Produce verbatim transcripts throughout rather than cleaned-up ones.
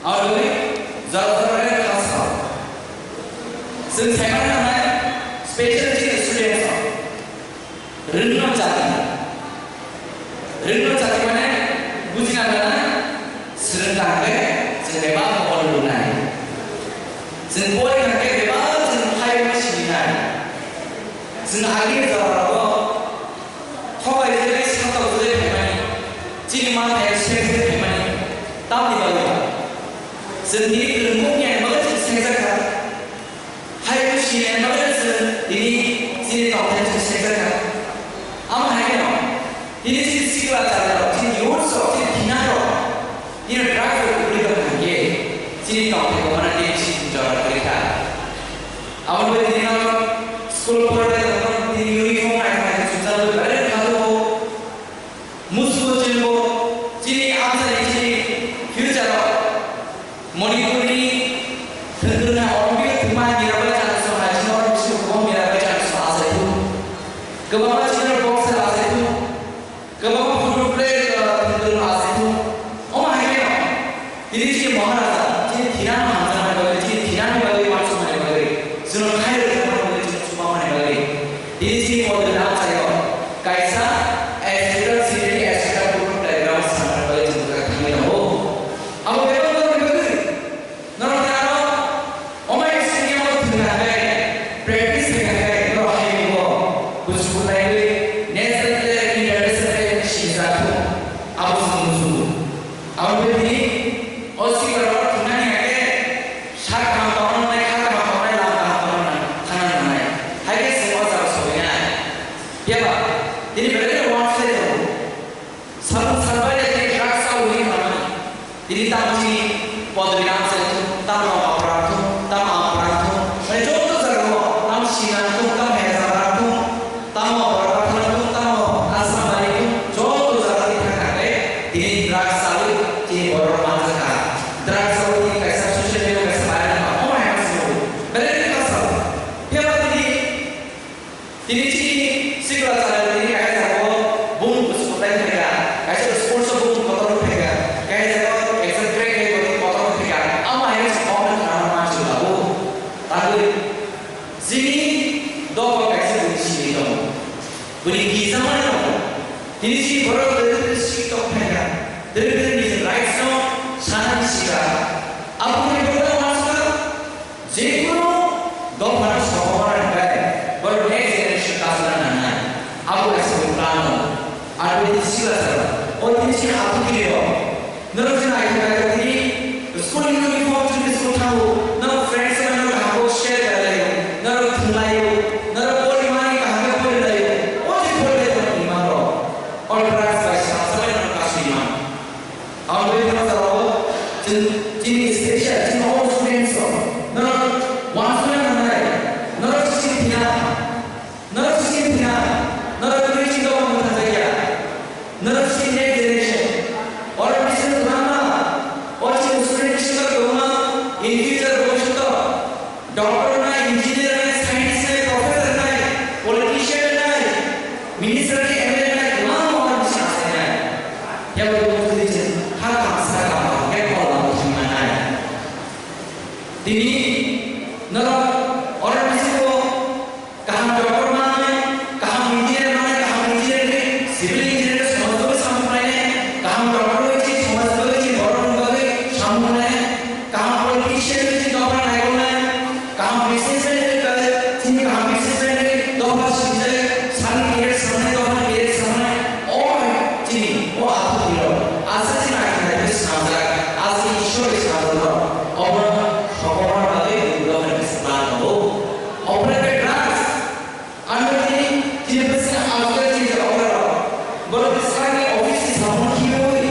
Aboni jora jora le khasa. Chwng saimano nangnai special chini students rok. Rwngno chati. Rwngno chati mane bujina nana swrwng tangkhe chwng bebak mokol rwnai. Chwng pori tangkhe bebak chwng phai sininai. Chwng agini jora rogo Thobai jai, satok jai phaimani, chini ma thai sek jai phaimani, tamni bagwi ba? Chwng tini kwrwngmung ni bagwi chwng sekjak kha. Hai khe sini bagwi chwng tini chini tongthai chwng sekjak kha. Amo hai kheno, tini chini sikla chari rok, chini youths rok, chini thinang rok, tini drugs rok kwrwi tong kha khe, chini tongthai bo mano tini chini jora kwrwi kha. Abo bai tini ang school porda tini uniform ai mai chujak bai bare khadu ho. Musu chini bo chini amsa ni chini future o Manipur ni thwngwrwng na Olympic thwngma mira bai chang so hai chini Olympic thwngma mira bai chang so asai thu. Kwbangma chini boxer asai thu. Kwbangma football player, uh, thwngwi asai thung. Omo hai khe no. Tini chini Maharaja, chini thinang hamjaknai bagwi, chini thinangni bagwi, uansukmani bagwi, chwngno khairok thangmani bagwi, chwngno chubamani bagwi. Tini chini podri lamsayo kaisa athletic, city athletic football playground sanani bagwi chwng thangwi tongo. Abo bebak borokni bagwi. Norok tei aro omo stadium o thwngna hwnkhe practice khaina hwnkhe norok hayung o kuchuk khutlaiwi national player, international player sinijak thung. Abo chwng muchungo. Aboni bagwi tini o sikla rok thwngnani hwnkhe sak kaham tongna nangnai, kha kaham tongna nangnai, lam kaham tongna nangnai, thangna nangnai. Hai khe chwng o jaga sobainai. Phiya ba tini belai kheno uansukjak tongo. Sabuk salbai de tei drugs o ui hamani. Tini tamo chini podri lamsai thung, tamo aparang thung, tamo aparang thung. Mane joto jaga o tamo sinang thung, tamo hezabra thung, tamo aparang thung, tamo asam bari thung, joto jaga tini thang thang de tini drugs o ui tini borok manjak kha. Drugs o ui tini kaisa social media kaisa viral kha. Omo hai ma simo. Belai ni kha sao. Phiya ba tini Tini chini sikla chana tini kaisa jaga o bung swkang phaikha, kaisa sports o bung kotor phaikha, kaisa jaga o exam crack khai bo kotor phaikha. Amo hai se kok na khana ma chwla bo. Tangwi chini dogo kaisa bung sini tongo. Buni kisa mani tongo. Tini chini borok dere dere sik tok phaikha. Dere dere niji rights no sana ni sika. Abo ni borok ma sika. Jekunu dophano sokomorani bai borok next generation kasuna nangnai. Abo kaisa bo plan dong. Aro bini sila salo. O tini chini athukiri rok. Norok chini aithai bai tini school uniform chini school thango. Norok friends bai norok kaham khe share khlai laio. Norok thwng laio. Norok pori mani kaham khe pori laio. O je pori laio norok ni manrok. O drugs bai salsa bai norok kasui man. Ang bai no jaro chini special chini all students rok. Norok uansukna nangnai. Norok chini thina. Norok chini thina. Norok chini chini dok mung thang ya. Norok chini next generation. Oro bisin lama. O chini student chini dok ma. In future bhobishyot Doctor nai, engineer nai, scientist nai, professor nai, politician nai, minister nai, M L A nai, kwbang borok bisi asai nai. Yabo bo twi se ha kaham sa kaham kaham khe kol lama thangma nai. Tini norok oro bisingo kaham doctor manai, kaham engineer manai, kaham engineer ni, civil engineer ni somaj bagwi samung khlainai, kaham doctor bai se somaj bagwi se borok ni bagwi samung khlainai, kaham politician ni se dopha naikolnai, kaham businessman ni se kaham businessman ni dopha sinjai, sani career sanai, dopha career sanai, o hai chini, o athuk hiro, asa chini akhira ni sanjak, asa Ishwar ni sanjak, obo sokomor bagwi dopha ni plan tongo. Operate drugs. Ano tini, tini bwswk alkha tini okra rok. Borok bwswk ni office ni samung khibiwi.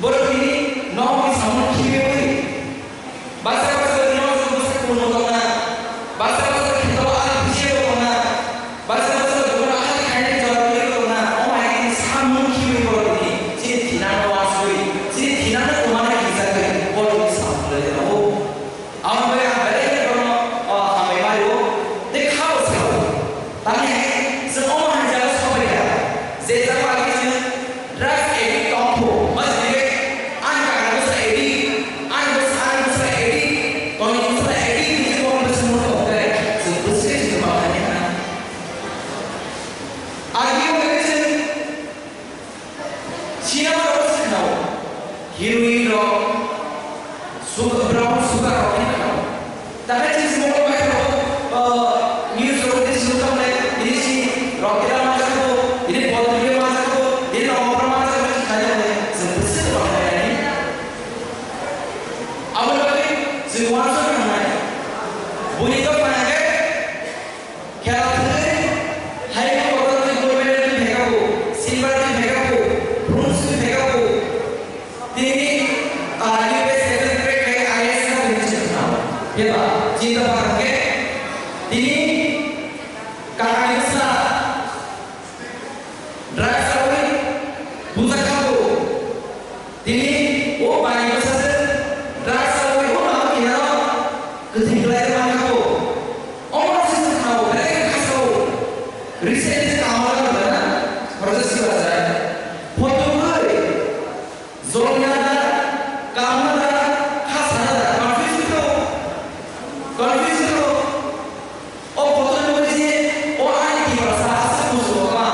Borok tini nok ni samung khibiwi. Basa basa ni nok ni bwswk kuno tongna. Basa basa khito a bisi tongna. Basa basa dukhan a khaini jora tongna. O mai tini samung khibiwi borok tini. Chini thina no waswi. Chini thina no kumana kisa khe borok tini samung lai tongna. Amo bai ang belai khe bono, o, hambai mario, tei kha bo sao. Tamni hai chwng omo hai jaga sobai kha. Je jaga age chwng drugs addict tong pho, ma chini khe ani kaka bwsa addict, ani bwsa Rok, su-, brown sugar rok ni kha. Takai chini simo ko bai rok, uh, news rok ni simo ko bai, bini si rok kira ma sa ko, bini bol ni ma sa ko, bini rok ma sa ko, bini khai ko, se se ko bai ni. Abo ni bai, se wa sa ko nai. Buni ko bai ke, Khela thwngwi, hai kotor twi gold medal twi phaikha bo, silver twi phaikha bo, bronze twi phaikha bo. Tini, ah, U P S S grade khai I A S no tini chwng khna. Phiya ba, chinta ba hwnkhe, tini kakani bwsa drugs rwi bujak kha bo. Tini o bai bwsajwk drugs rwi o mama kinaro kwthwi khlai man kha bo. Omo se se khao, belai khe khasao. Recently se kamo la gana, Raja Siva jai. Photo bai, jolna da, kamna da, khasana da, confuse kho. Confuse kho. O photo nugwi je, o ani Tiprasa aswk bujo ba.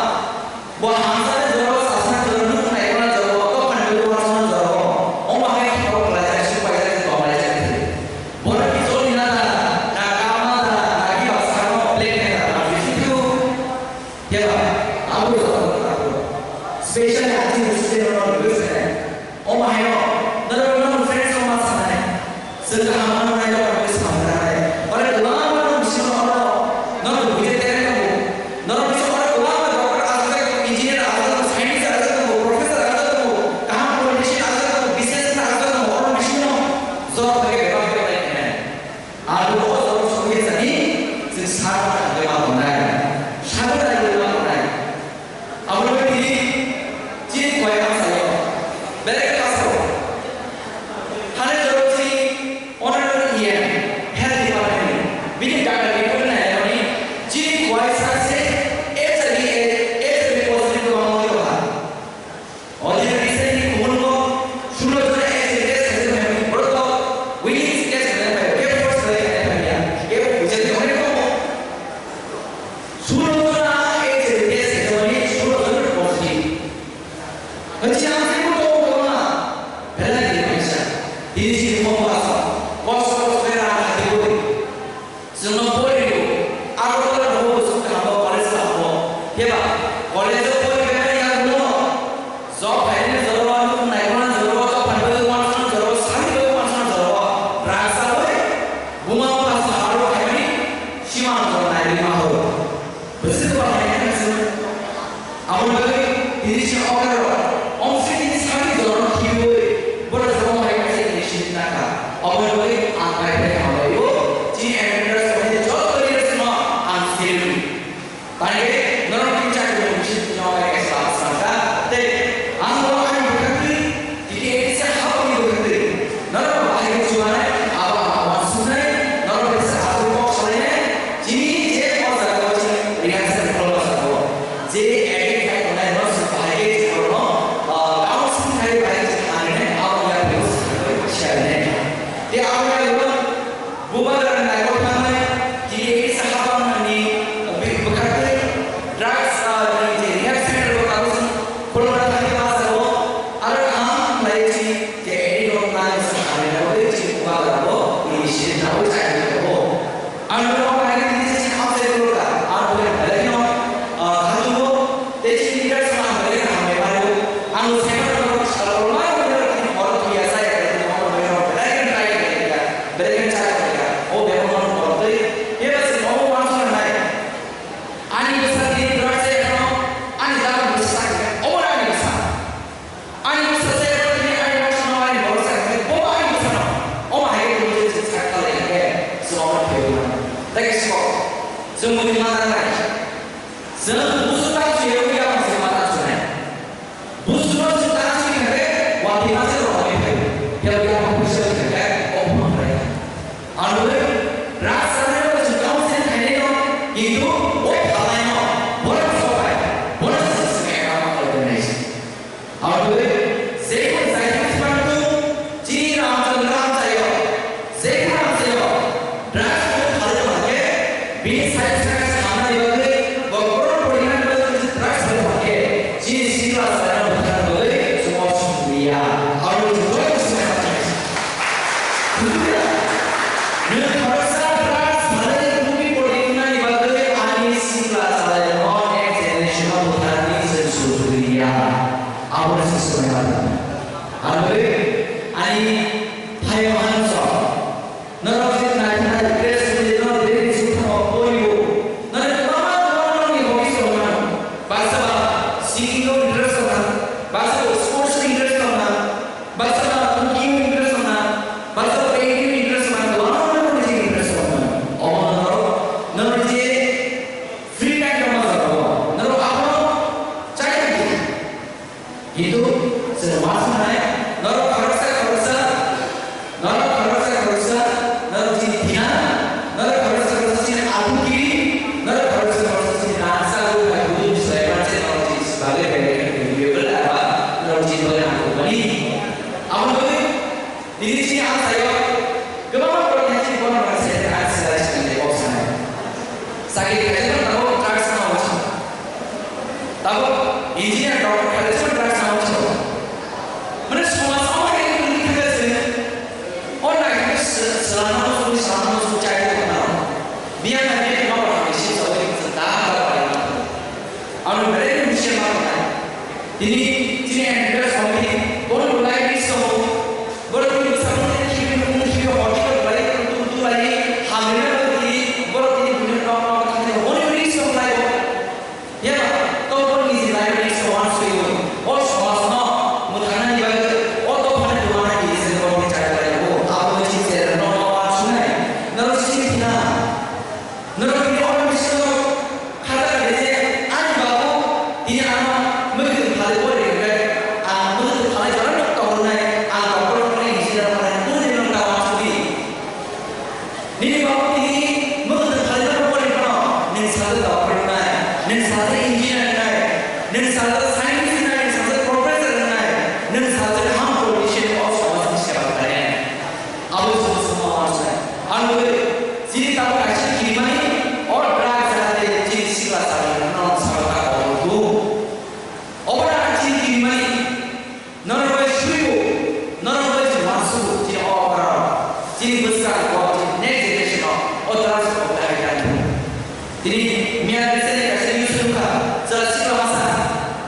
Bo hamsani jora, sasani jora, nuknai kona jora, o tokani jora, wasana jora. O ma hai khao khlai jai, supai jai, tong lai jai. Bono ki joli na da, na kama da, na ki ba sano plate na da, na bisi tu. Ya ba, abu sa ko ta ko. Special hati musti no no bisi ne. O ma hayo, no no no friends o ma sa ne. Sir ka hamna na yo ba bisi ma na ne. Ore lama no bisi no no. No no bisi tere no. Norok bisa orang ulama, doctor aswk, engineer aswk, scientist aswk, professor aswk, kaham politician aswk, businessman aswk, orang bisa no job lagi bebak bebak lain lain. Ado o job sungke sani, sing sar bebak onai, sar bebak onai. Abo ni tini chini koi ang sayo, belai ke paso. Hane joro chini Honorable E M, Health Department ni, bini data report nainani, chini kuai sakse H I V, H I V positive kwbangma wngwi rokha. Ojini recently kubun bo sulo jora H I V test khaijak nai, borok to willing test khaijak nai, kebo force khaijak nai ya, kebo bujak nai, onek tongo. Sulo jora H I V test khaijak nai, sulo jora positive. Hwnwi ang teibo tongo kwbangma. Belai ni kaisa. Tini chini kokmaso. Kosto kosto khe rang khatwi bwrwi. Chwngno porigo. Agartala rwgo bwswk kaham o college kaham o. Phiya ba college o poribaimani yagulo job khainani jora o, naikolnani jora o, job khainani jora o, sani jora o, sani jora o. Rang saui buma bupha saharo khaimani sima jora nai rima ho. Bwswk ba hai khe chwng aboni bagwi tini chwng okra rok omswk tini sani jorno khibiwi borok jomo hai khe tini sini nangkha. Aboni bagwi ang bai bai hambai o chini administrators bai joto leaders no ang sirwi. Tani norok tini chakri mung sini tini okai khe sa sangkha tei ang bo ani bwkhaktwi Tini kisa hapni bwkhwtwi norok bahai khe chuanai, abo ang uansuknai, norok kisa aswk kok salainai, chini je o jaga o chini rehearsal ni khoroksa tongo, je edit khai tongnai norok se bahai khe chini borokno, ah, counseling khai bahai khe chini hamrinai, abo ya phaibo siya rinai. Tei abo ya Bubagra ni naikolthangwi tini kisa hapang ni bwkhaktwi drugs, ah, ni je rehab center bo tabuk khulumna thangwi ma sabo, aro ang khlai chini je edit rok nai sa hamya nai tei chini bubagra bo initiative nai chai rok bo. Ang rok nai tini je chini hamsai rok ka, ang bo belai no, ah, khatung bo. Tei chini leaders no ang belai kaham bai mano. Ang no saimanrok salrok ma rok tini horo thwiya saya khe tini horo bai rok belai khe try khlai ya, belai khe cha khlai ya. O bebak no horo twi. Eba se omo uansukna nai. Ani bwsa tini drugs se kheno, ani dam bwsa sa khe, omo ani bwsa. Ani bwsa se kheno tini ani bwsa no ani borok sa khe, bo ani bwsa no. Omo hai khe tini je sa khlai ya khe, se omo thwiya mano. Tei khe se kok. Chwng mui ma nang nai. Chwng busu ta chwng ya, busu ma ta chwng nai. Busu no chwng ta chwng khe, watwi ma se rok ni phai. Ya ya ma busu khe, o phone phai. Ano le, rasa ne o chwng ta chwng khainai no, kintu o phalai no, bono sokai, bono chwng se ka ma ko nai. Aboni bagwi jekunu saithaismani tong, chini Ramchandra Amchaio, jekunu Amchaio, drugs tong phalwi tongkhe, bini side side samnani bagwi, bo borok porinani bagwi drugs tong phalkhe, chini sikla chwrairok bwtharni bagwi chwng option liya. Aboni bagwi Tini chini amchaio kwbangma borok ni chini borok rok se ang sila chini kok sanai. Sakhe khaijak tabuk drugs no uchi. Tabuk engineer, doctor khaijak drugs no uchi. Mane somaj o hai tini khaijak se. O nai khe se-, selama no suri, selama no suri chai ko na. Biya na biya no ba ni si sa oi sa da da ba na. Ano bere ni si ma na. Tini, tini ang bere somni, bono belai ni so. Borok tini bwskango tei khibi nukung khibi hor khibi belai tu tu lai hamrina borok tini, borok tini buino nok nok thangwi honi honi song lai bo. Ya, to borok ni lai ni song wan sui bo. O somaj no mwthangna ni bagwi o dophani dwmana ni se borok ni chai lai bo. Abo ni se nok nok wan sunai. Nang sini thina. Norok tini oro bisingo kha ta khe je ani babu tini ano mwkhwtwng phalwi pori rwkhe, ang mwkhwtwng phalwi jotono tongmwnai, ang doctor wngnai, engineer wngnai, kunu din nwng ta uansukdi. Nini babu tini mwkhwtwng phalwi jotono pori phano nwng sajak doctor wngnai, nwng sajak engineer wngnai, nwng sajak scientist wngnai, nwng sajak professor wngnai, nwng sajak ham politician o somajni seba khlainai. Abo se musulman mansa. Ang bai, chini tabuk kaisa kirimani, o drug jahate chini sikla sari no sabata kobol tu. Obo na chini kirimani, nono bai suibo, nono bai chini wasu, chini o para, chini bwskang o, chini next generation o, o drugs o bai hai dan. Tini miya recently kaisa news nukha, chwla sikla masa,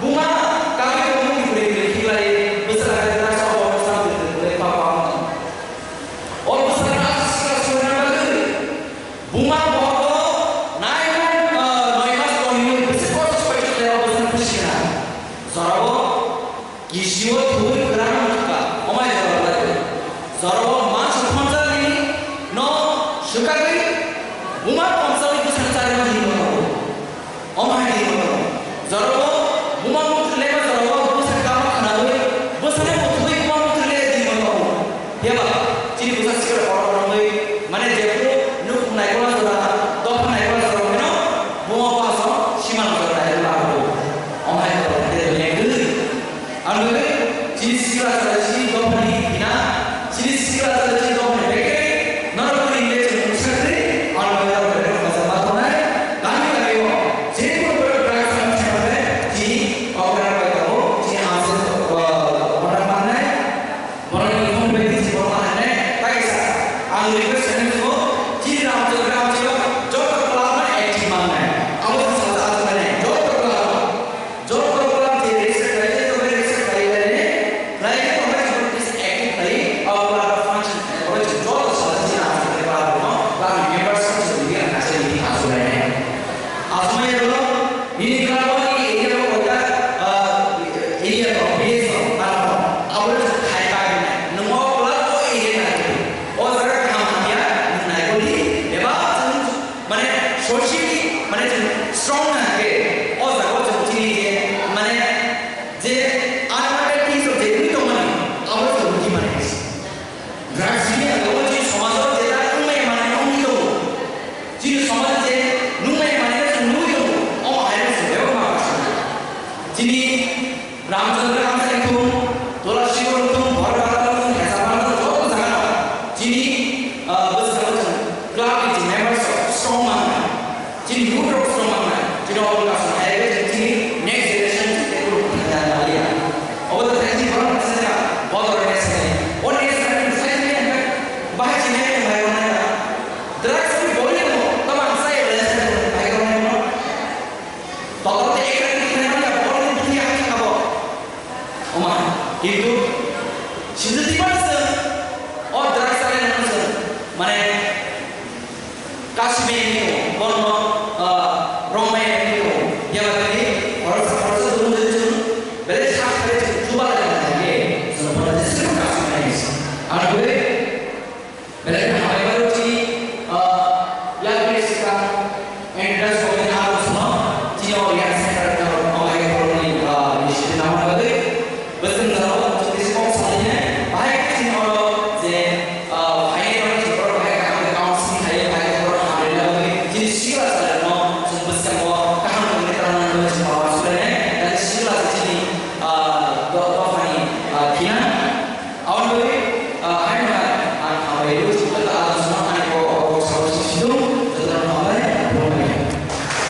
buma kami kami ni gure gure khiklai, bwswk khe drugs o, o bwswk gure gure papa. O bwswk no sikla swrwngna bagwi buma bohogo nine month, ah, noi mas tongwi bwswk kosto kosto khlai o bwswk no phusi gana. Jorao kisio thwi kwrang wngkha, omai jorao lai. Jorao mas thonjani no swkagwi buma pomsani bwswk charwi di mano. Omo hai di mano. Jorao buma mukti lema jorao bwsa kama khanawi, bwsano mukti buma mukti le di mano. Phiya ba, chini bwsa sikla borok rok wngwi, mane jephru nukhung naikula jora, dopha naikula jora wngwi no, buma bwsa sima jora naikula lago. Omo hai jora naikula lengwi. Ang bai chini sikla chwla chini dophani hina, chini sikla chwla chini dophani bekhe, norok ni le chini mungsa kri, ang bai norok bai norok bacha ma tongnai, kami kami o, chini pun pura krak sam chini bai, chini okra bai tabo, chini hanse, uh, okra mannai, borok ni phone bai chini borok mannai, tai sa, ang request kani ko, chini ram chok ram chok, joto club ma active mannai, abo sa sa sa mannai, joto club. Joto club je register khlai, joto bai register khlai, khlai ne, khlai ne, tongbai joto please active khlai, o club function khlai, tongbai joto sala chini asuk khlai club no, club members ni joto ni ang kaisa meeting asuk khlai ne. Asuk mai joto, nini club o nini area o kota, ah, area o, village o, club o, abo joto khai pai ne. Nung o club o area na, o jaga kaham hamya, nung nai boli, eba chwng Mane, socially, mane, chwng strong na khe, o jaga o chwng chini je, mane, je unwanted things o je wngwi tongmani, abo chwng wngwi mani. Drugs ni jaga o chini somaj o je ta wngmaya mani wngwi tongo. Chini somaj o je nungmaya mani chwng nugwi tongo, omo hai no chwng bebak ma kha. Chini Ramchandra Ramsai thung, Tulasi Bol thung, Bhorgala thung, Hesa Bhanta thung, joto jaga no. Chini, ah, bwskango chwng club ni chini members rok strong mangnai. Chini youth rok strong mangnai. Chini obo kaisa hai khe chini next generation chini tei kuruk thang jani naliya. Obo to thang chini borok kaisa jaga bodol rok next ni. O next ni sai chini ang khe bahai chini ang khe bahai rok nai kha. Drugs ni boli no, tamo ang sai rok nai kha, bahai rok nai kha. Totally ekta ni thani manya borok ni buti ya hati kabo. Oma, kintu sijati ba se o drugs ale nang se mane kasime ni ko bono rongmai ni ko ya ba ni oro sa oro sa dum dum dum bele sa kare chuba la ni ye so bono disiru kasime ni. Anu Belai hambai bai chini, ah, yakni swkang entrance ko ni aro sno chini o yang center ko o hai ko ni, ah, ni sini nama lagi. Betul nggak tahu chini si kong sini ne bahai chini oro je, ah, hai ro chini oro bahai ka hambai counseling hai bahai oro hambai lagi chini si